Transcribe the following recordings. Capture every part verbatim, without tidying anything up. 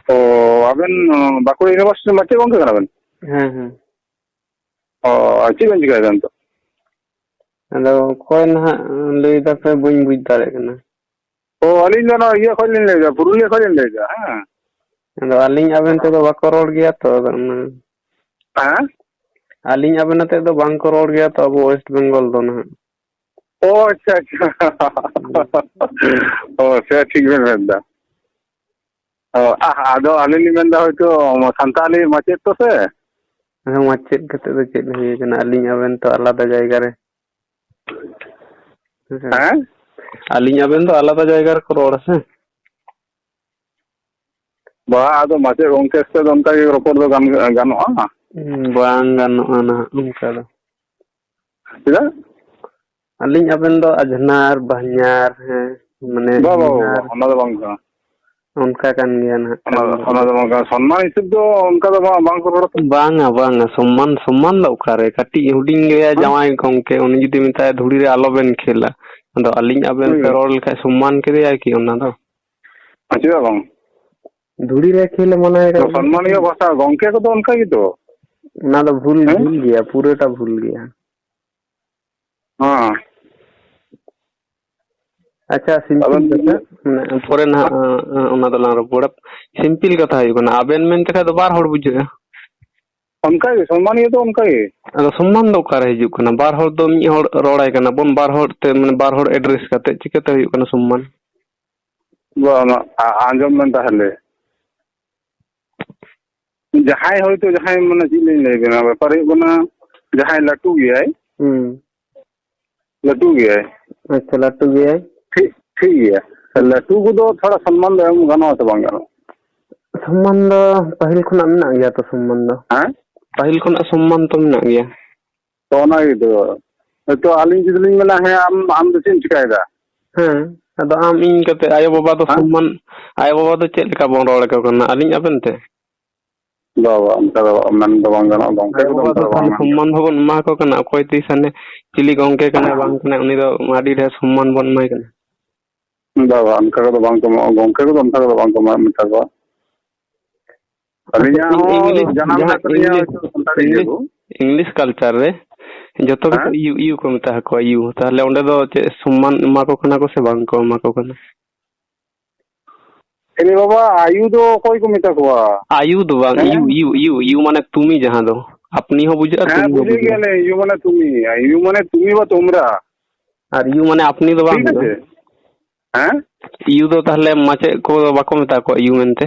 ᱚ, ᱟᱵᱮᱱ, ᱚ, ᱵᱟᱸᱠᱩᱲᱟ ᱤᱭᱩᱱᱤᱵᱷᱟᱨᱥᱤᱴᱤ ᱢᱟᱪᱮᱫ ᱜᱚᱢᱠᱮ ᱠᱟᱱᱟ ᱵᱮᱱ? ᱦᱮᱸ, ᱦᱮᱸ᱾ ᱚ, ᱟᱨ ᱪᱮᱫ ᱵᱮᱱ ᱪᱤᱠᱟᱹᱭᱮᱫᱟ ᱱᱤᱛᱚᱜ? ᱟᱫᱚ ᱚᱠᱚᱭ ᱱᱟᱦᱟᱜ ᱞᱟᱹᱭ ᱫᱟᱯᱮ, ᱵᱟᱹᱧ ᱵᱩᱡᱽ ᱫᱟᱲᱮᱭᱟᱜ ᱠᱟᱱᱟ᱾ ᱚ, ᱟᱹᱞᱤᱧ ᱫᱚ ᱱᱚᱣᱟ ᱤᱭᱟᱹ ᱠᱷᱚᱱ ᱞᱤᱧ ᱞᱟᱹᱭᱫᱟ, ᱯᱩᱨᱩᱞᱤᱭᱟᱹ ᱠᱷᱚᱱ ᱞᱤᱧ ᱞᱟᱹᱭᱫᱟ, ᱦᱮᱸ᱾ ᱟᱫᱚ ᱟᱹᱞᱤᱧ ᱟᱵᱮᱱ ᱛᱮᱫᱚ ᱵᱟᱠᱚ ᱨᱚᱲ ᱜᱮᱭᱟ ᱛᱚ, ᱟᱫᱚ ᱚᱱᱟ ᱦᱮᱸ? ᱟᱹᱞᱤᱧ ᱟᱵᱮᱱ ᱟᱛᱮᱫ ᱫᱚ ᱵᱟᱝ ᱠᱚ ᱨᱚᱲ ᱜᱮᱭᱟ ᱛᱚ, ᱟᱵᱚ ᱣᱮᱥᱴ ᱵᱮᱝᱜᱚᱞ ᱫᱚ ᱱᱟᱦᱟᱜ᱾ ᱚ, ᱟᱪᱪᱷᱟ, ᱟᱪᱪᱷᱟ᱾ ᱚ, ᱥᱮ ᱴᱷᱤᱠ ᱵᱮᱱ ᱢᱮᱱᱫᱟ᱾ ᱚ, ᱟᱦ, ᱟᱫᱚ ᱟᱹᱞᱤᱧ ᱞᱤᱧ ᱢᱮᱱᱫᱟ ᱦᱚᱭᱛᱳ ᱥᱟᱱᱛᱟᱲᱤ ᱢᱟᱪᱮᱫ ᱛᱚ ᱥᱮ? ᱟᱫᱚ ᱢᱟᱪᱮᱫ ᱠᱟᱛᱮᱫ ᱫᱚ ᱪᱮᱫ ᱦᱩᱭ ᱟᱠᱟᱱᱟ? ᱟᱹᱞᱤᱧ ᱟᱵᱮᱱ ᱛᱚ ᱟᱞᱟᱫᱟ ᱡᱟᱭᱜᱟ ᱨᱮ᱾ ᱦᱮᱸ ᱥᱮ? ᱦᱮᱸ? ᱟᱹᱞᱤᱧ ᱟᱵᱮᱱ ᱫᱚ ᱟᱞᱟᱫᱟ ᱡᱟᱭᱜᱟ ᱨᱮᱠᱚ ᱨᱚᱲᱟ ᱥᱮ? ᱵᱟ, ᱟᱫᱚ ᱢᱟᱪᱮᱫ ᱜᱚᱢᱠᱮ ᱥᱟᱛᱮ ᱫᱚ ᱚᱱᱠᱟ ᱜᱮ ᱨᱚᱯᱚᱲ ᱫᱚ ᱜᱟᱱ, ᱜᱟᱱᱚᱜᱼᱟ? ᱵᱟᱝ ᱜᱟᱱᱚᱜᱼᱟ ᱱᱟᱦᱟᱜ ᱚᱱᱠᱟ ᱫᱚ᱾ ᱪᱮᱫᱟᱜ? ᱟᱹᱞᱤᱧ ᱟᱵᱮᱱ ᱫᱚ ᱟᱡᱷᱱᱟᱨ, ᱵᱟᱦᱧᱟᱨ, ᱦᱮᱸ, ᱢᱟᱱᱮ ᱵᱟ, ᱵᱟ, ᱵᱟ, ᱦᱚᱧᱦᱟᱨ᱾ ᱵᱟ, ᱚᱱᱟ ᱫᱚ ᱵᱟᱝ ᱠᱟᱱᱟ᱾ ᱚᱱᱠᱟ ᱠᱟᱱ ᱜᱮᱭᱟ ᱱᱟᱦᱟᱜ ᱚᱱᱟ ᱠᱟᱱ ᱫᱚ, ᱫᱚ᱾ ᱚᱱᱟ ᱫᱚ ᱵᱟᱝ ᱠᱟᱱᱟ᱾ ᱥᱚᱱᱢᱟᱱ ᱦᱤᱥᱟᱹᱵ ᱫᱚ ᱚᱱᱠᱟ ᱫᱚ ᱵᱟᱝ, ᱵᱟᱝ ᱠᱚ ᱨᱚᱲᱟ ᱛᱚ᱾ ᱵᱟᱝᱟ, ᱵᱟᱝᱟ, ᱥᱚᱢᱢᱟᱱ, ᱥᱚᱢᱢᱟᱱ ᱫᱚ ᱚᱠᱟᱨᱮ? ᱠᱟᱹᱴᱤᱡ ᱦᱩᱰᱤᱧ ᱜᱮᱭᱟ ᱦᱮᱸ? ᱡᱟᱶᱟᱭ ᱜᱚᱢᱠᱮ, ᱩᱱᱤ ᱡᱩᱫᱤ ᱢᱮᱛᱟᱭᱟ, "ᱫᱷᱩᱲᱤ ᱨᱮ ᱟᱞᱚᱵᱮᱱ ᱠᱷᱮᱞᱟ", ᱟᱫᱚ ᱟᱹᱞᱤᱧ ᱟᱵᱮᱱ ᱦᱩᱸ᱾ ᱯᱮ ᱨᱚᱲ ᱞᱮᱠᱷᱟᱡ ᱥᱚᱢᱢᱟᱱ ᱠᱮᱫᱮᱭᱟᱭ ᱠᱤ ᱚᱱᱟ ᱫᱚ? ᱟᱨ ᱪᱮᱫᱟᱜ ᱵᱟᱝ? ᱫᱷᱩᱲᱤ ᱨᱮ ᱠᱷᱮᱞ ᱮ ᱢᱟᱱᱟᱭ ᱠᱟᱱᱟ᱾ ᱥᱚᱱᱢᱟᱱᱤᱭᱚ ᱵᱷᱟᱥᱟ, ᱜᱚᱢᱠᱮ ᱠᱚᱫᱚ ᱚᱱᱠᱟ ᱜᱮᱛᱚ᱾ ᱚᱱᱟ ᱫᱚ ᱵᱷᱩᱞ, ᱦᱮᱸ? ᱵᱷᱩᱞ ᱜᱮᱭᱟ, ᱯᱩᱨᱟᱹᱴᱟ ᱵᱷᱩᱞ ᱜᱮᱭᱟ᱾ ᱦᱮᱸ᱾ ᱟᱪᱪᱷᱟ, simple ᱟᱵᱮᱱ ᱠᱟᱛᱷᱟ, ᱢᱟᱱᱮ, ᱯᱚᱨᱮ ᱱᱟᱦᱟᱜ, ᱟᱸ, ᱟᱸ, ᱚᱱᱟ ᱫᱚᱞᱟᱝ ᱨᱚᱯᱚᱲᱟ᱾ Simple ᱠᱟᱛᱷᱟ ᱦᱩᱭᱩᱜ ᱠᱟᱱᱟ, ᱟᱵᱮᱱ ᱢᱮᱱ ᱛᱮᱠᱷᱟᱡ ᱫᱚ ᱵᱟᱨ ᱦᱚᱲ ᱵᱩᱡᱷᱟᱹᱜᱼᱟ᱾ ᱚᱱᱠᱟ ᱜᱮ, ᱥᱚᱱᱢᱟᱱᱤᱭᱚ ᱫᱚ ᱚᱱᱠᱟ ᱜᱮ᱾ ᱟᱫᱚ ᱥᱚᱱᱢᱟᱱ ᱫᱚ ᱚᱠᱟᱨᱮ ᱦᱤᱡᱩᱜ ᱠᱟᱱᱟ? ᱵᱟᱨ ᱦᱚᱲ ᱫᱚ ᱢᱤᱫ ᱦᱚᱲ ᱨᱚᱲᱟᱭ ᱠᱟᱱᱟ ᱵᱚᱱ, ᱵᱟᱨ ᱦᱚᱲ ᱛᱮ, ᱢᱟᱱᱮ, ᱵᱟᱨ ᱦᱚᱲ address ᱠᱟᱛᱮ ᱪᱤᱠᱟᱹᱛᱮ ᱦᱩᱭᱩᱜ ᱠᱟᱱᱟ ᱥᱚᱱᱢᱟᱱ? ᱵᱟᱝ, ᱟ-, ᱟᱸᱡᱚᱢ ᱵᱮᱱ ᱛᱟᱦᱚᱞᱮ᱾ ᱡᱟᱦᱟᱸᱭ ᱦᱚᱭᱛᱳ, ᱡᱟᱦᱟᱸᱭ, ᱢᱟᱱᱮ, ᱪᱮᱫ ᱞᱤᱧ ᱞᱟᱹᱭ ᱵᱮᱱᱟ, ᱵᱮᱯᱟᱨ ᱦᱩᱭᱩᱜ ᱠᱟᱱᱟ, ᱡᱟᱦᱟᱸᱭ ᱞᱟᱹᱴᱩ ᱜᱮᱭᱟᱭ, ᱦᱩᱸ᱾ ᱞᱟᱹᱴᱩ ᱜᱮᱭᱟᱭ᱾ ᱟᱪᱪᱷᱟ, ᱞᱟᱹᱴᱩ ᱜᱮᱭᱟᱭ᱾ ᱴᱷᱤᱠ, ᱴᱷᱤᱠ ᱜᱮᱭᱟ᱾ ᱞᱟᱹᱴᱩ ᱠᱚᱫᱚ ᱛᱷᱚᱲᱟ ᱥᱚᱱᱢᱟᱱ ᱫᱚ ᱮᱢ ᱜᱟᱱᱚᱜᱼᱟ ᱥᱮ ᱵᱟᱝ ᱜᱟᱱᱚᱜᱼᱟ? ᱥᱚᱱᱢᱟᱱ ᱫᱚ ᱯᱟᱹᱦᱤᱞ ᱠᱷᱚᱱᱟᱜ ᱢᱮᱱᱟᱜ ᱜᱮᱭᱟ ᱛᱚ, ᱥᱚᱱᱢᱟᱱ ᱫᱚ᱾ ᱦᱮᱸ? ᱯᱟᱹᱦᱤᱞ ᱠᱷᱚᱱᱟᱜ ᱥᱚᱱᱢᱟᱱ ᱛᱚ ᱢᱮᱱᱟᱜ ᱜᱮᱭᱟ᱾ ᱛᱚ ᱚᱱᱟ ᱜᱮᱛᱚ᱾ ᱦᱚᱭᱛᱳ ᱟᱹᱞᱤᱧ ᱡᱩᱫᱤ ᱞᱤᱧ ᱢᱮᱱᱟ, "ᱦᱮᱸ, ᱟᱢ, ᱟᱢ ᱫᱚ ᱪᱮᱫ ᱮᱢ ᱪᱤᱠᱟᱭᱮᱫᱟ?" ᱦᱮᱸ, ᱟᱫᱚ ᱟᱢ ᱤᱧ ᱠᱟᱛᱮ ᱟᱭᱳ ᱵᱟᱵᱟ ᱫᱚ ᱦᱮᱸ? ᱥᱚᱱᱢᱟᱱ, ᱟᱭᱳ ᱵᱟᱵᱟ ᱫᱚ ᱪᱮᱫ ᱞᱮᱠᱟ ᱵᱚᱱ ᱨᱚᱲ ᱟᱠᱚ ᱠᱟᱱᱟ, ᱟᱹᱞᱤᱧ ᱟᱵᱮᱱ ᱛᱮ? ᱵᱟ, ᱵᱟ, ᱚᱱᱠᱟ ᱫᱚ ᱢᱮᱱ ᱫᱚ ᱵᱟᱝ ᱜᱟᱱᱚᱜᱼᱟ, ᱜᱚᱢᱠᱮ ᱟᱭᱳ ᱠᱚᱫᱚ ᱵᱟᱵᱟ ᱚᱱᱠᱟ ᱫᱚ ᱫᱚ ᱵᱟᱝ ᱛᱟᱦᱞᱮ ᱢᱮᱱ ᱥᱚᱱᱢᱟᱱ ᱦᱚᱸᱵᱚᱱ ᱮᱢᱟ ᱠᱚ ᱠᱟᱱᱟ, ᱚᱠᱚᱭ ᱛᱤᱥ ᱦᱟᱱᱮ ᱪᱤᱞᱤ ᱜᱚᱢᱠᱮ ᱠᱟᱱᱟᱭ ᱵᱟᱝ ᱠᱟᱱᱟᱭ, ᱩᱱᱤ ᱫᱚ ᱟᱹᱰᱤ ᱰᱷᱮᱨ ᱥᱚᱱᱢᱟᱱ ᱵᱚᱱ ᱮᱢᱟᱭ ᱠᱟᱱᱟ᱾ ᱵᱟ, ᱵᱟ, ᱚᱱᱠᱟ ᱠᱚᱫᱚ ᱵᱟᱝ ᱠᱚ ᱮᱢᱚᱜᱼᱟ, ᱜᱚᱢᱠᱮ ᱠᱚᱫᱚ ᱚᱱᱠᱟ ᱠᱚᱫᱚ ᱵᱟᱝ ᱠᱚ ᱮᱢᱚᱜᱼᱟ, ᱢᱮᱛᱟ ᱠᱚᱣᱟ᱾ ᱟᱹᱞᱤᱧᱟᱜ ᱦᱚᱸ ᱤᱝᱞᱤᱥ, ᱡᱟᱱᱟᱢ ᱡᱟᱦᱟᱸ ᱦᱮᱱᱟᱜ ᱛᱟᱹᱞᱤᱧᱟ ᱤᱝᱞᱤᱥ, ᱦᱚᱭᱛᱳ ᱥᱟᱱᱛᱟᱲᱤ ᱤᱭᱟᱹ ᱤᱝᱞᱤᱥ, ᱠᱚ᱾ ᱤᱝᱞᱤᱥ ᱠᱟᱞᱪᱟᱨ ᱨᱮ ᱡᱚᱛᱚ ᱜᱮ ᱦᱮᱸ? ᱤᱭᱩ, ᱤᱭᱩ ᱠᱚ ᱢᱮᱛᱟ ᱠᱚᱣᱟ, ᱤᱭᱩ᱾ ᱛᱟᱦᱚᱞᱮ ᱚᱸᱰᱮ ᱫᱚ ᱪᱮᱫ ᱥᱚᱢᱢᱟᱱ ᱮᱢᱟ ᱠᱚ ᱠᱟᱱᱟ ᱠᱚ ᱥᱮ ᱵᱟᱝ ᱠᱚ ᱮᱢᱟ ᱠᱚ ᱠᱟᱱᱟ? ᱮ ᱵᱟᱵᱟ, ᱟᱭᱩ ᱫᱚ ᱚᱠᱚᱭ ᱠᱚ ᱢᱮᱛᱟ ᱠᱚᱣᱟ? ᱟᱭᱩ ᱫᱚ ᱵᱟᱝ, ᱦᱮᱸ? ᱤᱭᱩ, ᱤᱭᱩ, ᱤᱭᱩ, ᱤᱭᱩ ᱢᱟᱱᱮ ᱛᱩᱢᱤ ᱡᱟᱦᱟᱸ ᱫᱚ᱾ ᱟᱯᱱᱤ ᱦᱚᱸ ᱵᱩᱡᱷᱟᱹᱜᱼᱟ, ᱦᱮᱸ, ᱛᱩᱢᱤ ᱦᱚᱸ ᱵᱩᱡᱷᱟᱹᱣ ᱵᱩᱡᱷᱟᱹᱜᱼᱟ᱾ ᱜᱮᱭᱟᱞᱮ, ᱤᱭᱩ ᱢᱟᱱᱮ ᱛᱩᱢᱤ, ᱤᱭᱩ ᱢᱟᱱᱮ ᱛᱩᱢᱤ ᱵᱟ ᱛᱩᱢᱨᱟ᱾ ᱟᱨ ᱤᱭᱩ ᱢᱟᱱᱮ ᱟᱯᱱᱤ ᱫᱚ ᱵᱟᱝ ᱴᱷᱤᱠ ᱦᱩᱭᱩᱜᱼᱟ? ᱟᱪᱷᱮ? ᱦᱮᱸ? ᱤᱭᱩ ᱫᱚ ᱛᱟᱦᱚᱞᱮ ᱢᱟᱪᱮᱫ ᱠᱚ ᱵᱟᱠᱚ ᱢᱮᱛᱟ ᱠᱚᱣᱟ ᱤᱭᱩ ᱢᱮᱱᱛᱮ?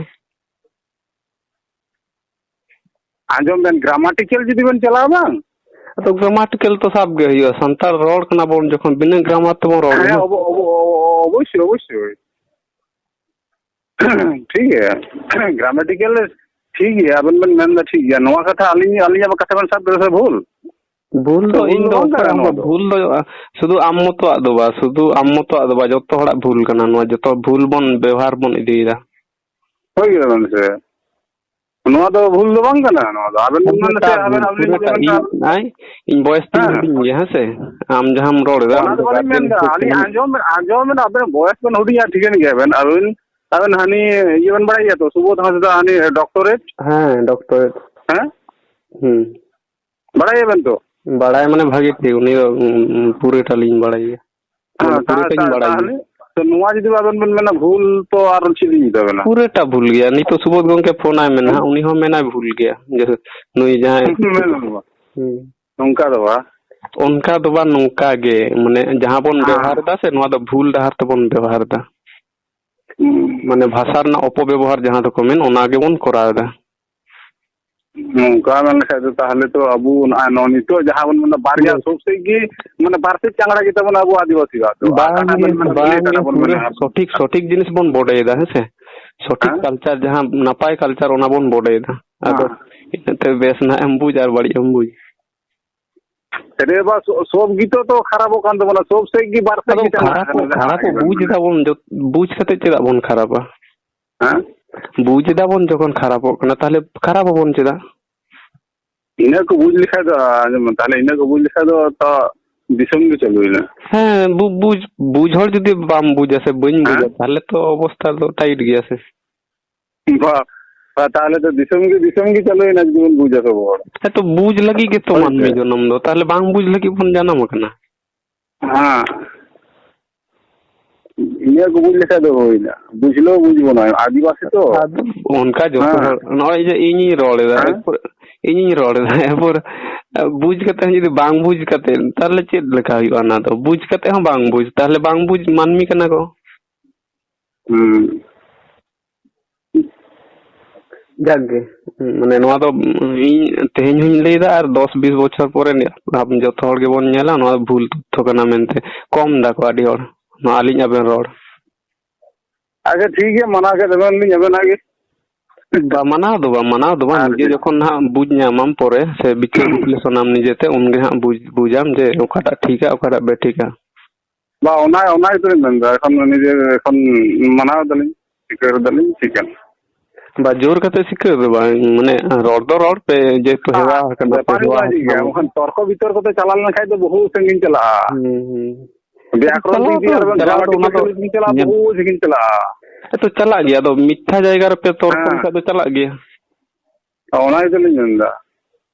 ᱟᱸᱡᱚᱢ ᱵᱮᱱ, ᱜᱨᱟᱢᱟᱴᱤᱠᱮᱞ ᱡᱩᱫᱤ ᱵᱮᱱ ᱪᱟᱞᱟᱣᱟ ᱵᱟᱝ? ᱟᱫᱚ ᱜᱨᱟᱢᱟᱴᱤᱠᱮᱞ ᱛᱚ ᱥᱟᱵ ᱜᱮ ᱦᱩᱭᱩᱜᱼᱟ, ᱥᱟᱱᱛᱟᱲ ᱨᱚᱲ ᱠᱟᱱᱟ ᱵᱚᱱ ᱡᱚᱠᱷᱚᱱ, ᱵᱤᱱᱟᱹ ᱜᱨᱟᱢᱟᱨ ᱛᱮᱵᱚᱱ ᱨᱚᱲ ᱦᱮᱸ, ᱜᱮᱭᱟ᱾ ᱚᱵᱚ-, ᱚᱵᱚ-, ᱚᱵᱚ-, ᱚᱵᱚᱥᱥᱳᱭ, ᱚᱵᱚᱥᱥᱳᱭ᱾ ᱴᱷᱤᱠ ᱜᱮᱭᱟ, ᱜᱨᱟᱢᱟᱴᱤᱠᱮᱞ ᱴᱷᱤᱠ ᱜᱮᱭᱟ, ᱟᱵᱮᱱ ᱵᱮᱱ ᱢᱮᱱ ᱮᱫᱟ ᱴᱷᱤᱠ ᱜᱮᱭᱟ, ᱱᱚᱣᱟ ᱠᱟᱛᱷᱟ ᱟᱹᱞᱤᱧ, ᱟᱹᱞᱤᱧᱟᱜ ᱠᱟᱛᱷᱟ ᱵᱮᱱ ᱥᱟᱵ ᱠᱮᱫᱟ ᱥᱮ ᱵᱷᱩᱞ? ᱵᱷᱩᱞ ᱫᱚ ᱵᱷᱩᱞ ᱤᱧ ᱫᱚ ᱫᱚ ᱵᱟᱝ ᱚᱠᱚᱭᱟᱜ ᱠᱟᱱᱟ ᱦᱚᱸ ᱱᱚᱣᱟ ᱫᱚ᱾ ᱵᱷᱩᱞ ᱫᱚ, ᱥᱩᱫᱷᱩ ᱟᱢ ᱢᱚᱛᱚᱣᱟᱜ ᱫᱚ ᱵᱟᱝ, ᱥᱩᱫᱷᱩ ᱟᱢ ᱢᱚᱛᱚᱣᱟᱜ ᱫᱚ ᱵᱟᱝ, ᱡᱚᱛᱚ ᱦᱚᱲᱟᱜ ᱵᱷᱩᱞ ᱠᱟᱱᱟ ᱱᱚᱣᱟ, ᱡᱚᱛᱚ ᱵᱷᱩᱞ ᱵᱚᱱ ᱵᱮᱣᱦᱟᱨ ᱵᱚᱱ ᱤᱫᱤᱭᱮᱫᱟ᱾ ᱦᱳᱭ ᱜᱮ ᱢᱮᱱᱛᱮ᱾ ᱱᱚᱣᱟ ᱫᱚ ᱵᱷᱩᱞ ᱫᱚ ᱵᱟᱝ ᱠᱟᱱᱟ, ᱱᱚᱣᱟ ᱫᱚ ᱟᱵᱮᱱ ᱵᱮᱱ ᱢᱮᱱ ᱯᱩᱨᱟᱹᱴᱟ ᱥᱮ ᱟᱵᱮᱱ, ᱵᱷᱩᱞ, ᱟᱵᱮᱱ ᱯᱩᱨᱟᱹᱴᱟ ᱵᱮᱱ ᱤᱧ, ᱟᱭ, ᱤᱧ ᱵᱚᱭᱮᱥ ᱛᱤᱧ ᱦᱮᱸ᱾ ᱦᱩᱰᱤᱧ ᱜᱮᱭᱟ, ᱦᱮᱸ ᱥᱮ? ᱟᱢ ᱡᱟᱦᱟᱸᱢ ᱨᱚᱲ ᱮᱫᱟ, ᱚᱱᱟ ᱟᱢ ᱫᱚ ᱫᱚ ᱵᱟᱹᱞᱤᱧ ᱜᱟᱨᱡᱮᱱ ᱢᱮᱱᱫᱟ, ᱦᱤᱥᱟᱹᱵ ᱛᱮ ᱟᱹᱞᱤᱧ ᱢᱮᱱᱟᱜ ᱟᱸᱡᱚᱢ, ᱟᱸᱡᱚᱢ ᱵᱮᱱ, ᱟᱵᱮᱱ ᱵᱚᱭᱮᱥ ᱵᱮᱱ ᱦᱩᱰᱤᱧᱟ, ᱴᱷᱤᱠᱟᱹᱱ ᱜᱮᱭᱟ ᱵᱮᱱ, ᱟᱵᱮᱱ, ᱟᱵᱮᱱ ᱦᱟᱹᱱᱤ ᱤᱭᱟᱹ ᱵᱮᱱ ᱵᱟᱲᱟᱭ ᱜᱮᱭᱟ ᱛᱚ, ᱥᱩᱵᱳᱫᱷ ᱦᱟᱸᱥᱫᱟ, ᱦᱟᱹᱱᱤ ᱰᱚᱠᱴᱚᱨᱮᱴ? ᱦᱮᱸ, ᱰᱚᱠᱴᱚᱨᱮᱴ᱾ ᱦᱮᱸ? ᱦᱩᱸ᱾ ᱵᱟᱲᱟᱭᱟᱵᱮᱱ ᱛᱚ? ᱵᱟᱲᱟᱭ ᱢᱟᱱᱮ ᱵᱷᱟᱜᱮ ᱴᱷᱤᱠ, ᱩᱱᱤ ᱫᱚ, ᱩᱸ, ᱩᱸ, ᱯᱩᱨᱟᱹᱴᱟ ᱞᱤᱧ ᱵᱟᱲᱟᱭ ᱜᱮᱭᱟ᱾ ᱦᱮᱸ, ᱢᱟᱱᱮ ᱛᱟ-, ᱯᱩᱨᱟᱹᱴᱟᱧ ᱛᱟ-, ᱵᱟᱲᱟᱭ ᱜᱮᱭᱟ᱾ ᱛᱟᱦᱞᱮ ᱛᱚ ᱱᱚᱣᱟ ᱡᱩᱫᱤ ᱟᱵᱮᱱ ᱵᱮᱱ ᱢᱮᱱᱟ ᱵᱷᱩᱞ, ᱛᱚ ᱟᱨ ᱪᱮᱫ ᱞᱤᱧ ᱢᱮᱛᱟ ᱵᱮᱱᱟ? ᱯᱩᱨᱟᱹᱴᱟ ᱵᱷᱩᱞ ᱜᱮᱭᱟ᱾ ᱱᱤᱛᱚᱜ ᱥᱩᱵᱳᱫᱷ ᱜᱚᱝᱠᱮ ᱯᱷᱳᱱ ᱟᱭ ᱢᱮ ᱱᱟᱦᱟᱜ, ᱩᱱᱤ ᱦᱚᱸ ᱢᱮᱱᱟᱭ ᱵᱷᱩᱞ ᱜᱮᱭᱟ᱾ ᱡᱮ ᱱᱩᱭ ᱡᱟᱦᱟᱸᱭ ᱢᱮᱱ ᱫᱚ ᱵᱟᱝ᱾ ᱦᱩᱸ᱾ ᱱᱚᱝᱠᱟ ᱫᱚ ᱵᱟᱝ᱾ ᱚᱱᱠᱟ ᱫᱚ ᱵᱟᱝ, ᱱᱚᱝᱠᱟ ᱜᱮ᱾ ᱢᱟᱱᱮ ᱡᱟᱦᱟᱸ ᱵᱚᱱ ᱦᱮᱸ᱾ ᱵᱮᱣᱦᱟᱨ ᱮᱫᱟ ᱥᱮ, ᱱᱚᱣᱟ ᱫᱚ ᱵᱷᱩᱞ ᱰᱟᱦᱟᱨ ᱛᱮᱵᱚᱱ ᱵᱮᱣᱦᱟᱨ ᱮᱫᱟ᱾ ᱦᱩᱸ᱾ ᱢᱟᱱᱮ ᱵᱷᱟᱥᱟ ᱨᱮᱱᱟᱜ ᱚᱯᱚᱵᱮᱵᱚᱦᱟᱨ ᱡᱟᱦᱟᱸ ᱫᱚᱠᱚ ᱢᱮᱱ, ᱚᱱᱟ ᱜᱮᱵᱚᱱ ᱠᱚᱨᱟᱣ ᱮᱫᱟ᱾ ᱱᱚᱝᱠᱟ ᱢᱮᱱ ᱞᱮᱠᱷᱟᱡ ᱫᱚ ᱛᱟᱦᱞᱮ ᱛᱚ ᱟᱵᱚ ᱱᱚᱜᱼᱚᱭ ᱱᱚ-, ᱱᱤᱛᱚᱜ ᱡᱟᱦᱟᱸ ᱵᱚᱱ ᱢᱮᱱᱫᱟ ᱵᱟᱨᱭᱟ ᱦᱩᱸ᱾ ᱥᱚᱵ ᱥᱮᱫ ᱜᱮ, ᱢᱟᱱᱮ ᱵᱟᱨ ᱥᱮᱫ ᱪᱟᱝᱲᱟ ᱜᱮ ᱛᱟᱵᱚᱱ ᱟᱵᱚ ᱟᱹᱫᱤᱵᱟᱹᱥᱤᱭᱟᱜ ᱫᱚ᱾ ᱟᱨ ᱵᱟᱝ ᱚᱠᱟᱴᱟᱜ ᱜᱮ, ᱵᱮᱱ ᱢᱮᱱᱟ ᱵᱟᱝ ᱠᱷᱟᱹᱞᱤ ᱜᱮ, ᱚᱠᱟᱴᱟᱜ ᱵᱚᱱ ᱯᱩᱨᱟᱹ ᱢᱮᱱᱟ ᱟᱵᱚ? ᱥᱚᱴᱷᱤᱠ, ᱥᱚᱴᱷᱤᱠ ᱡᱤᱱᱤᱥ ᱵᱚᱱ ᱵᱚᱰᱮᱭᱮᱫᱟ, ᱦᱮᱸ ᱥᱮ? ᱥᱚᱴᱷᱤᱠ ᱦᱮᱸ? ᱠᱟᱞᱪᱟᱨ ᱡᱟᱦᱟᱸ ᱱᱟᱯᱟᱭ ᱠᱟᱞᱪᱟᱨ, ᱚᱱᱟ ᱵᱚᱱ ᱵᱚᱰᱮᱭᱮᱫᱟ᱾ ᱟᱫᱚ ᱦᱮᱸ᱾ ᱤᱱᱟᱹᱛᱮ ᱵᱮᱥ ᱱᱟᱦᱟᱜ ᱮᱢ ᱵᱩᱡᱽ ᱟᱨ ᱵᱟᱹᱲᱤᱡ ᱮᱢ ᱵᱩᱡᱽ᱾ ᱨᱮ ᱵᱟ, ᱥᱚ-, ᱥᱚᱵ ᱜᱮᱛᱚ ᱛᱚ ᱠᱷᱟᱨᱟᱯᱚᱜ ᱠᱟᱱ ᱛᱟᱵᱚᱱᱟ, ᱥᱚᱵ ᱥᱮᱫ ᱜᱮ ᱵᱟᱨ ᱥᱮᱫ ᱟᱫᱚ ᱜᱮ ᱪᱟᱞᱟᱜ ᱠᱷᱟᱨᱟᱯᱚᱜ, ᱠᱟᱱᱟ ᱡᱟᱦᱟᱸ ᱠᱷᱟᱨᱟᱯᱚᱜ ᱜᱮᱵᱮᱱ ᱵᱩᱡᱽ ᱢᱮᱱᱟ᱾ ᱮᱫᱟᱵᱚᱱ, ᱡᱚᱛ-, ᱵᱩᱡᱽ ᱠᱟᱛᱮ ᱪᱮᱫᱟᱜ ᱵᱚᱱ ᱠᱷᱟᱨᱟᱯᱟ? ᱦᱮᱸ? ᱵᱩᱡᱽ ᱮᱫᱟᱵᱚᱱ ᱡᱚᱠᱷᱚᱱ ᱠᱷᱟᱨᱟᱯᱚᱜ ᱠᱟᱱᱟ, ᱛᱟᱦᱞᱮ ᱠᱷᱟᱨᱟᱯ ᱟᱵᱚᱱ ᱪᱮᱫᱟᱜ? ᱤᱱᱟᱹ ᱠᱚ ᱵᱩᱡᱽ ᱞᱮᱠᱷᱟᱡ ᱫᱚ, ᱟᱸᱡᱚᱢ ᱢᱮ, ᱛᱟᱦᱞᱮ ᱤᱱᱟᱹ ᱠᱚ ᱵᱩᱡᱽ ᱞᱮᱠᱷᱟᱡ ᱫᱚ ᱛᱚ ᱫᱤᱥᱚᱢ ᱜᱮ ᱪᱟᱹᱞᱩᱭᱮᱱᱟ᱾ ᱦᱮᱸ, ᱵᱩ-, ᱵᱩᱡᱽ, ᱵᱩᱡᱽ ᱦᱚᱲ ᱡᱩᱫᱤ ᱵᱟᱢ ᱵᱩᱡᱟ ᱥᱮ ᱵᱟᱹᱧ ᱵᱩᱡᱟ, ᱦᱮᱸ? ᱛᱟᱦᱞᱮ ᱛᱚ ᱚᱵᱚᱥᱛᱟ ᱫᱚ ᱴᱟᱭᱤᱴ ᱜᱮᱭᱟ ᱥᱮ᱾ ᱵᱟ, ᱛᱟ-, ᱛᱟᱦᱞᱮ ᱛᱚ ᱫᱤᱥᱚᱢ ᱜᱮ, ᱫᱤᱥᱚᱢ ᱜᱮ ᱪᱟᱹᱞᱩᱭᱮᱱᱟ, ᱡᱩᱫᱤ ᱵᱚᱱ ᱵᱩᱡᱟ ᱥᱮ ᱦᱚᱲ᱾ ᱦᱮᱸ, ᱛᱚ ᱵᱩᱡᱽ ᱞᱟᱹᱜᱤᱫ ᱜᱮᱛᱚ ᱦᱳᱭ ᱢᱟᱹᱱᱢᱤ ᱥᱮ᱾ ᱡᱚᱱᱚᱢ ᱫᱚ, ᱛᱟᱦᱞᱮ ᱵᱟᱝ ᱵᱩᱡᱽ ᱞᱟᱹᱜᱤᱫ ᱵᱚᱱ ᱡᱟᱱᱟᱢ ᱟᱠᱟᱱᱟ᱾ ᱦᱮᱸ᱾ ᱤᱱᱟᱹ ᱠᱚ ᱵᱩᱡᱽ ᱞᱮᱠᱷᱟᱡ ᱫᱚ ᱦᱩᱭᱱᱟ᱾ ᱵᱩᱡᱽ ᱦᱤᱞᱳᱜ ᱵᱩᱡᱽ ᱵᱚᱱᱟ, ᱟᱹᱫᱤᱵᱟᱹᱥᱤ ᱛᱚ᱾ ᱟᱫᱚ ᱚᱱᱠᱟ ᱡᱚᱛᱚ ᱦᱮᱸ᱾ ᱦᱚᱲ, ᱱᱚᱜᱼᱚᱭ ᱡᱮ ᱤᱧᱤᱧ ᱨᱚᱲ ᱮᱫᱟ, ᱦᱮᱸ? ᱮᱨᱯᱚᱨ ᱤᱧᱤᱧ ᱨᱚᱲ ᱮᱫᱟ, ᱮᱨᱯᱚᱨ, ᱟ, ᱵᱩᱡᱽ ᱠᱟᱛᱮ ᱦᱚᱸ ᱡᱩᱫᱤ ᱵᱟᱝ ᱵᱩᱡᱽ ᱠᱟᱛᱮ, ᱛᱟᱦᱞᱮ ᱪᱮᱫ ᱞᱮᱠᱟ ᱦᱩᱭᱩᱜᱼᱟ ᱚᱱᱟ ᱫᱚ? ᱵᱩᱡᱽ ᱠᱟᱛᱮ ᱦᱚᱸ ᱵᱟᱝ ᱵᱩᱡᱽ, ᱛᱟᱦᱞᱮ ᱵᱟᱝ ᱵᱩᱡᱽ ᱢᱟᱹᱱᱢᱤ ᱠᱟᱱᱟ ᱠᱚ᱾ ᱦᱩᱸ᱾ ᱡᱟᱠ ᱜᱮ, ᱢᱟᱱᱮ ᱱᱚᱣᱟ ᱫᱚ ᱤᱧ ᱛᱮᱦᱮᱧ ᱦᱚᱧ ᱞᱟᱹᱭᱫᱟ, ᱟᱨ ᱫᱚᱥ ᱵᱤᱥ ᱵᱚᱪᱷᱚᱨ ᱯᱚᱨᱮ ᱟᱵ-, ᱡᱚᱛᱚ ᱦᱚᱲ ᱜᱮᱵᱚᱱ ᱧᱮᱞᱟ, ᱱᱚᱣᱟ ᱫᱚ ᱵᱷᱩᱞ ᱛᱚᱛᱛᱷᱚ ᱠᱟᱱᱟ ᱢᱮᱱᱛᱮ ᱠᱚᱢ ᱫᱟᱠᱚ ᱟᱹᱰᱤ ᱦᱚᱲ, ᱱᱚᱣᱟ ᱟᱹᱞᱤᱧ ᱟᱵᱮᱱ ᱨᱚᱲ᱾ ᱟᱪᱪᱷᱟ, ᱴᱷᱤᱠ ᱜᱮᱭᱟ, ᱢᱟᱱᱟᱣ ᱠᱮᱫ ᱫᱚᱵᱮᱱ ᱞᱤᱧ ᱟᱵᱮᱱᱟᱜ ᱜᱮ᱾ ᱵᱟ, ᱢᱟᱱᱟᱣ ᱫᱚ ᱵᱟᱝ, ᱢᱟᱱᱟᱣ ᱫᱚ ᱵᱟᱝ, ᱟᱨ ᱱᱤᱡᱮ ᱪᱮᱫ? ᱡᱚᱠᱷᱚᱱ ᱱᱟᱦᱟᱜ ᱵᱩᱡᱽ ᱧᱟᱢᱟᱢ ᱯᱚᱨᱮ, ᱥᱮ ᱵᱤᱪᱟᱹᱨ ᱵᱤᱥᱞᱮᱥᱚᱱᱟᱢ ᱱᱤᱡᱮᱛᱮ, ᱩᱱᱜᱮ ᱦᱟᱸᱜ ᱵᱩᱡᱽ, ᱵᱩᱡᱟᱢ ᱡᱮ ᱚᱠᱟᱴᱟᱜ ᱴᱷᱤᱠᱟ, ᱚᱠᱟᱴᱟᱜ ᱵᱮᱴᱷᱤᱠᱟ᱾ ᱵᱟ, ᱚᱱᱟ, ᱚᱱᱟ ᱜᱮᱛᱚ ᱞᱤᱧ ᱢᱮᱱᱫᱟ᱾ ᱮᱠᱷᱚᱱ ᱱᱤᱡᱮ ᱮᱠᱷᱚᱱ ᱢᱟᱱᱟᱣ ᱫᱟᱞᱤᱧ, ᱥᱤᱠᱟᱹᱨ ᱫᱟᱞᱤᱧ, ᱴᱷᱤᱠ ᱜᱮᱭᱟ᱾ ᱵᱟ, ᱡᱳᱨ ᱠᱟᱛᱮ ᱥᱤᱠᱟᱹᱨ ᱫᱚ ᱵᱟᱝ, ᱢᱟᱱᱮ, ᱨᱚᱲ ᱫᱚ ᱨᱚᱲ ᱯᱮ, ᱡᱮᱦᱮᱛᱩ ᱦᱮᱣᱟ ᱟᱠᱟᱱᱟ ᱯᱮ, ᱵᱮᱯᱟᱨ ᱦᱩᱭᱩᱜ ᱦᱮᱣᱟ ᱠᱟᱱᱟ ᱜᱮᱭᱟ, ᱵᱚᱱ᱾ ᱵᱟᱠᱷᱟᱱ ᱛᱚᱨᱠᱚ ᱵᱤᱛᱚᱨᱠᱚ ᱛᱮ ᱪᱟᱞᱟᱣ ᱞᱮᱱᱠᱷᱟᱡ ᱫᱚ ᱵᱚᱦᱩ ᱥᱟᱺᱜᱤᱧ ᱪᱟᱞᱟᱜᱼᱟ᱾ ᱦᱩᱸ, ᱦᱩᱸ᱾ ᱵᱮᱭᱟᱠᱨᱚᱱ ᱪᱟᱞᱟᱣ ᱫᱤᱠ ᱫᱤᱭᱮ ᱫᱚ, ᱟᱨ ᱵᱟᱝ ᱪᱟᱞᱟᱣ ᱫᱚ ᱜᱨᱟᱢᱟᱴᱤᱠᱟᱞ ᱚᱱᱟ ᱫᱚ ᱥᱤᱠᱟᱹᱨ ᱵᱤᱱ ᱪᱟᱞᱟᱜᱼᱟ, ᱧᱮᱞ ᱵᱚᱦᱩ ᱥᱟᱺᱜᱤᱧ ᱪᱟᱞᱟᱜᱼᱟ᱾ ᱦᱮᱸ, ᱛᱚ ᱪᱟᱞᱟᱜ ᱜᱮᱭᱟ, ᱟᱫᱚ ᱢᱤᱛᱛᱷᱟ ᱡᱟᱭᱜᱟ ᱨᱮᱯᱮ ᱛᱚᱨᱠᱚ ᱦᱮᱸ᱾ ᱞᱮᱠᱷᱟᱡ ᱫᱚ ᱪᱟᱞᱟᱜ ᱜᱮᱭᱟ᱾ ᱚᱱᱟ ᱜᱮᱛᱚ ᱞᱤᱧ ᱢᱮᱱᱫᱟ᱾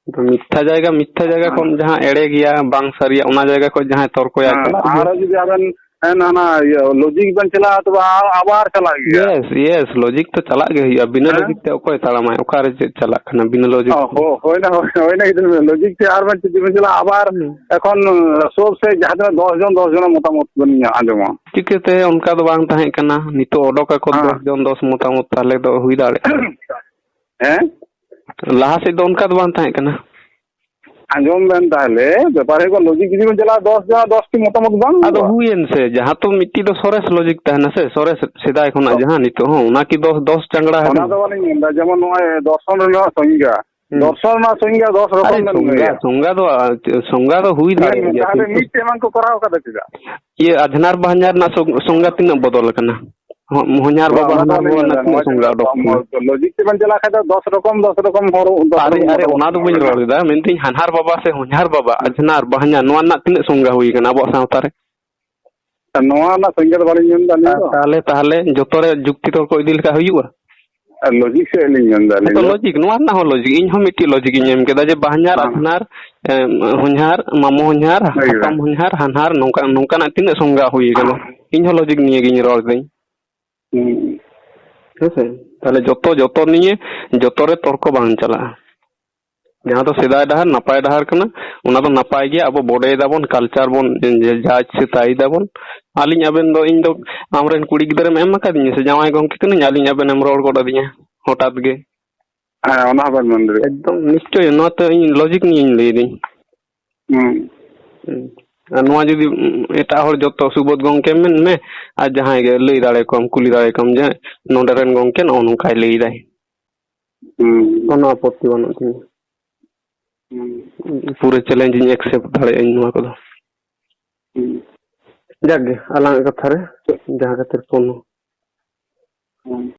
ᱟᱫᱚ ᱢᱤᱛᱛᱷᱟ ᱡᱟᱭᱜᱟ, ᱢᱤᱛᱛᱷᱟ ᱡᱟᱭᱜᱟ ᱦᱮᱸ᱾ ᱠᱷᱚᱱ ᱡᱟᱦᱟᱸ ᱮᱲᱮ ᱜᱮᱭᱟ, ᱵᱟᱝ ᱥᱟᱹᱨᱤᱭᱟ, ᱚᱱᱟ ᱡᱟᱭᱜᱟ ᱠᱷᱚᱱ ᱡᱟᱦᱟᱸᱭ ᱛᱚᱨᱠᱚᱭᱟ, ᱦᱮᱸ, ᱪᱟᱞᱟᱜ ᱜᱮᱭᱟ᱾ ᱟᱨᱚ ᱡᱩᱫᱤ ᱟᱵᱮᱱ, ᱦᱮᱸ, ᱦᱟᱱᱟ ᱤᱭᱟᱹ ᱞᱚᱡᱤᱠ ᱵᱮᱱ ᱪᱟᱞᱟᱜᱼᱟ, ᱛᱚᱵᱮ ᱟ-, ᱟᱵᱟᱨ ᱪᱟᱞᱟᱜ ᱜᱮᱭᱟ᱾ Yes, yes, ᱞᱚᱡᱤᱠ ᱛᱚ ᱪᱟᱞᱟᱜ ᱜᱮ ᱦᱩᱭᱩᱜᱼᱟ, ᱵᱤᱱᱟᱹ ᱦᱮᱸ? ᱞᱚᱡᱤᱠ ᱛᱮ ᱚᱠᱚᱭ ᱛᱟᱲᱟᱢᱟᱭ? ᱚᱠᱟᱨᱮ ᱪᱮᱫ ᱪᱟᱞᱟᱜ ᱠᱟᱱᱟ ᱵᱤᱱᱟᱹ ᱞᱚᱡᱤᱠ ᱚ, ᱛᱮ? ᱦᱳ-, ᱦᱳᱭ ᱱᱟ, ᱦᱳᱭ, ᱦᱳᱭ ᱱᱟ, ᱜᱤᱫᱽᱨᱟᱹ ᱞᱚᱡᱤᱠ ᱛᱮ ᱟᱨ ᱵᱮᱱ ᱪᱮᱫ ᱵᱮᱱ ᱪᱟᱞᱟᱜᱼᱟ? ᱟᱵᱟᱨ ᱦᱩᱸ᱾ ᱮᱠᱷᱚᱱ, ᱥᱚᱵ ᱥᱮ ᱡᱟᱦᱟᱸ ᱛᱤᱱᱟᱹᱜ ᱫᱚᱥ ᱡᱚᱱ, ᱫᱚᱥ ᱡᱚᱱᱟᱜ ᱢᱚᱛᱟᱢᱚᱛ ᱵᱮᱱ ᱟᱸᱡᱚᱢᱟ᱾ ᱪᱤᱠᱟᱹᱛᱮ ᱚᱱᱠᱟ ᱫᱚ ᱵᱟᱝ ᱛᱟᱦᱮᱸ ᱠᱟᱱᱟ? ᱱᱤᱛᱚᱜ ᱚᱰᱚᱠ ᱟᱠᱚ ᱦᱮᱸ᱾ ᱫᱚᱥ ᱡᱚᱱ, ᱫᱚᱥ ᱢᱚᱛᱟᱢᱚᱛ, ᱛᱟᱦᱞᱮ ᱫᱚ ᱦᱩᱭ ᱫᱟᱲᱮᱭᱟᱜᱼᱟ᱾ ᱦᱮᱸ? ᱞᱟᱦᱟ ᱥᱮᱫ ᱫᱚ ᱚᱱᱠᱟ ᱫᱚ ᱵᱟᱝ ᱛᱟᱦᱮᱸ ᱠᱟᱱᱟ᱾ ᱟᱸᱡᱚᱢ ᱵᱮᱱ ᱛᱟᱦᱞᱮ, ᱵᱮᱯᱟᱨ ᱦᱩᱭᱩᱜ ᱠᱟᱱᱟ, ᱞᱚᱡᱤᱠ ᱡᱩᱫᱤ ᱵᱚᱱ ᱪᱟᱞᱟᱜᱼᱟ, ᱫᱚᱥ ᱡᱚᱱᱟᱜ ᱫᱚᱥ ᱴᱤ ᱢᱚᱛᱟᱢᱚᱛ ᱵᱟᱝ ᱟᱫᱚ ᱦᱩᱭᱩᱜᱼᱟ? ᱦᱩᱭᱮᱱ ᱥᱮ, ᱡᱟᱦᱟᱸ ᱛᱚ ᱢᱤᱫᱴᱤᱡ ᱫᱚ ᱥᱚᱨᱮᱥ ᱞᱚᱡᱤᱠ ᱛᱟᱦᱮᱱᱟ ᱥᱮ, ᱥᱚᱨᱮᱥ ᱥᱮᱫᱟᱭ ᱠᱷᱚᱱᱟᱜ ᱚ᱾ ᱡᱟᱦᱟᱸ ᱱᱤᱛᱚᱜ ᱦᱚᱸ, ᱚᱱᱟ ᱠᱤ ᱫᱚᱥ, ᱫᱚᱥ ᱪᱟᱝᱲᱟ ᱚᱱᱟ ᱟᱠᱟᱱᱟ? ᱫᱚ ᱵᱟᱹᱞᱤᱧ ᱢᱮᱱᱫᱟ, ᱡᱮᱢᱚᱱ ᱱᱚᱜᱼᱚᱭ ᱫᱚᱨᱥᱚᱱ ᱨᱮᱱᱟᱜ ᱥᱚᱝᱜᱟ, ᱦᱩᱸ᱾ ᱫᱚᱨᱥᱚᱱ ᱨᱮᱱᱟᱜ ᱥᱚᱝᱜᱟ ᱫᱚᱥ ᱨᱚᱠᱚᱢ ᱟᱨᱮ ᱵᱮᱱ ᱥᱚᱝᱜᱟ, ᱞᱟᱹᱭᱟ᱾ ᱥᱚᱝᱜᱟ ᱫᱚ, ᱟ, ᱪᱮ-, ᱥᱚᱝᱜᱟ ᱫᱚ ᱦᱩᱭ ᱧᱮᱞ ᱫᱟᱲᱮᱭᱟᱜ ᱢᱮ, ᱜᱮᱭᱟ, ᱛᱟᱦᱞᱮ ᱠᱤᱱᱛᱩ ᱢᱤᱫᱴᱮᱡ ᱵᱟᱝ ᱠᱚ ᱠᱚᱨᱟᱣ ᱠᱟᱫᱟ ᱪᱮᱫᱟᱜ? ᱤᱭᱟᱹ ᱟᱡᱷᱱᱟᱨ ᱵᱟᱦᱧᱟᱨ ᱨᱮᱱᱟᱜ ᱥᱚᱝ-, ᱥᱚᱝᱜᱟ ᱛᱤᱱᱟᱹᱜ ᱵᱚᱫᱚᱞ ᱟᱠᱟᱱᱟ? ᱦᱚ-, ᱦᱚᱧᱦᱟᱨ ᱵᱟᱝ, ᱵᱟᱵᱟ ᱚᱱᱟ ᱫᱚ ᱦᱟᱱᱦᱟᱨ ᱵᱟᱹᱞᱤᱧ ᱵᱟᱵᱟ ᱨᱮᱱᱟᱜ ᱢᱮᱱᱫᱟ, ᱛᱤᱱᱟᱹᱜ ᱱᱚᱣᱟ ᱥᱚᱝᱜᱟ ᱡᱮᱢᱚᱱ ᱚᱰᱚᱠ ᱟᱠᱟᱱᱟ? ᱞᱚᱡᱤᱠ ᱛᱮᱵᱮᱱ ᱪᱟᱞᱟᱜ ᱠᱷᱟᱡ ᱫᱚ ᱫᱚᱥ ᱨᱚᱠᱚᱢ, ᱫᱚᱥ ᱨᱚᱠᱚᱢ ᱦᱚᱲ, ᱫᱚᱥ ᱟᱨᱮ, ᱨᱚᱠᱚᱢ ᱟᱨᱮ, ᱦᱚᱲ ᱚᱱᱟ ᱫᱚ ᱵᱟᱹᱧ ᱢᱮᱱᱟᱜ ᱨᱚᱲ ᱠᱚᱣᱟ᱾ ᱮᱫᱟ, ᱢᱮᱱᱫᱟᱹᱧ ᱦᱟᱱᱦᱟᱨ ᱵᱟᱵᱟ ᱥᱮ ᱦᱚᱧᱦᱟᱨ ᱵᱟᱵᱟ, ᱟᱡᱷᱱᱟᱨ, ᱵᱟᱦᱧᱟᱨ, ᱱᱚᱣᱟ ᱨᱮᱱᱟᱜ ᱛᱤᱱᱟᱹᱜ ᱥᱚᱝᱜᱟ ᱦᱩᱭ ᱟᱠᱟᱱᱟ ᱟᱵᱚᱣᱟᱜ ᱥᱟᱶᱛᱟ ᱨᱮ? ᱱᱚᱣᱟ ᱨᱮᱱᱟᱜ ᱥᱚᱝᱜᱟ ᱫᱚ ᱵᱟᱹᱞᱤᱧ ᱢᱮᱱᱫᱟ ᱟᱹᱞᱤᱧ ᱫᱚ᱾ ᱛᱟᱦᱞᱮ, ᱛᱟᱦᱞᱮ ᱡᱚᱛᱚ ᱨᱮ ᱡᱩᱠᱛᱤ ᱛᱚᱨᱠᱚ ᱤᱫᱤ ᱞᱮᱠᱷᱟᱡ ᱦᱩᱭᱩᱜᱼᱟ? ᱟᱨ ᱞᱚᱡᱤᱠ ᱥᱮᱫ ᱞᱤᱧ ᱢᱮᱱᱫᱟ ᱟᱹᱞᱤᱧ ᱦᱮᱸᱛᱚ, ᱫᱚ᱾ ᱞᱚᱡᱤᱠ, ᱱᱚᱣᱟ ᱨᱮᱱᱟᱜ ᱦᱚᱸ ᱞᱚᱡᱤᱠ᱾ ᱤᱧ ᱦᱚᱸ ᱢᱤᱫᱴᱤᱡ ᱞᱚᱡᱤᱠ ᱤᱧ ᱮᱢ ᱠᱮᱫᱟ ᱡᱮ ᱵᱟᱦᱧᱟᱨ, ᱦᱮᱸ᱾ ᱟᱡᱷᱱᱟᱨ, ᱮᱢ, ᱦᱚᱧᱦᱟᱨ, ᱢᱟᱢᱚ ᱦᱚᱧᱦᱟᱨ, ᱦᱳᱭ, ᱦᱳᱭ᱾ ᱦᱟᱛᱚᱢ ᱦᱚᱧᱦᱟᱨ, ᱦᱟᱱᱦᱟᱨ, ᱱᱚᱝᱠᱟ, ᱱᱚᱝᱠᱟᱱᱟᱜ ᱛᱤᱱᱟᱹᱜ ᱥᱚᱝᱜᱟ ᱦᱩᱭ ᱠᱟᱱᱟ᱾ ᱤᱧ ᱦᱚᱸ ᱞᱚᱡᱤᱠ ᱱᱤᱭᱮ ᱜᱤᱧ ᱨᱚᱲ ᱫᱟᱹᱧ᱾ ᱦᱩᱸ᱾ ᱦᱮᱸ ᱥᱮ? ᱛᱟᱦᱞᱮ ᱡᱚᱛᱚ, ᱡᱚᱛᱚ ᱱᱤᱭᱮ, ᱡᱚᱛᱚ ᱨᱮ ᱛᱚᱨᱠᱚ ᱵᱟᱝ ᱪᱟᱞᱟᱜᱼᱟ᱾ ᱡᱟᱦᱟᱸ ᱫᱚ ᱥᱮᱫᱟᱭ ᱰᱟᱦᱟᱨ ᱱᱟᱯᱟᱭ ᱰᱟᱦᱟᱨ ᱠᱟᱱᱟ, ᱚᱱᱟ ᱫᱚ ᱱᱟᱯᱟᱭ ᱜᱮᱭᱟ᱾ ᱟᱵᱚ ᱵᱚᱰᱮᱭ ᱫᱟᱵᱚᱱ, culture ᱵᱚᱱ ᱡᱟ ᱤᱪᱪᱷᱟᱹ ᱛᱟᱭ ᱫᱟᱵᱚᱱ᱾ ᱟᱹᱞᱤᱧ ᱟᱵᱮᱱ ᱫᱚ, ᱤᱧ ᱫᱚ ᱟᱢᱨᱮᱱ ᱠᱩᱲᱤ ᱜᱤᱫᱽᱨᱟᱹᱢ ᱮᱢ ᱟᱠᱟᱫᱤᱧᱟ ᱥᱮ ᱡᱟᱶᱟᱭ ᱜᱚᱝᱠᱮ ᱠᱟᱹᱱᱟᱹᱧ, ᱟᱹᱞᱤᱧ ᱟᱵᱮᱱᱮᱢ ᱨᱚᱲ ᱜᱚᱫ ᱟᱹᱫᱤᱧᱟ ᱦᱚᱴᱟᱛ ᱜᱮ? ᱦᱮᱸ, ᱚᱱᱟ ᱦᱚᱸ ᱵᱟᱹᱧ ᱢᱮᱱ ᱫᱟᱲᱮᱭᱟᱜᱼᱟ᱾ ᱮᱠᱫᱚᱢ ᱱᱤᱥᱪᱚᱭ, ᱱᱚᱣᱟ ᱛᱚ ᱤᱧ logic ᱱᱤᱭᱮᱧ ᱞᱟᱹᱭᱫᱟᱹᱧ᱾ ᱦᱩᱸ᱾ ᱦᱩᱸ᱾ ᱟᱨ ᱱᱚᱣᱟ ᱡᱩᱫᱤ, ᱩᱸ, ᱮᱴᱟᱜ ᱦᱚᱲ ᱡᱚᱛᱚ ᱥᱩᱵᱳᱫᱷ ᱜᱚᱝᱠᱮ ᱢᱮᱱ ᱢᱮ, ᱟᱨ ᱡᱟᱦᱟᱸᱭ ᱜᱮ ᱞᱟᱹᱭ ᱫᱟᱲᱮ ᱠᱚᱣᱟᱢ, ᱠᱩᱞᱤ ᱫᱟᱲᱮ ᱠᱚᱣᱟᱢ ᱡᱮ ᱱᱚᱰᱮ ᱨᱮᱱ ᱜᱚᱝᱠᱮ ᱱᱚᱜᱼᱚ ᱱᱚᱝᱠᱟᱭ ᱞᱟᱹᱭ ᱫᱟᱭ᱾ ᱦᱩᱸ᱾ ᱠᱳᱱᱳ ᱟᱯᱚᱛᱛᱤ ᱵᱟᱹᱱᱩᱜ ᱛᱤᱧᱟᱹ᱾ ᱦᱩᱸ᱾ ᱯᱩᱨᱟᱹ challenge ᱤᱧ accept ᱫᱟᱲᱮᱭᱟᱜᱼᱟᱹᱧ ᱱᱚᱣᱟ ᱠᱚᱫᱚ᱾ ᱦᱩᱸ᱾ ᱡᱟᱠ ᱜᱮ, ᱟᱞᱟᱝᱟᱜ ᱠᱟᱛᱷᱟ ᱨᱮ ᱡᱟᱦᱟᱸ ᱠᱷᱟᱹᱛᱤᱨ ᱯᱷᱳᱱ ᱦᱚᱸ᱾ ᱦᱩᱸ᱾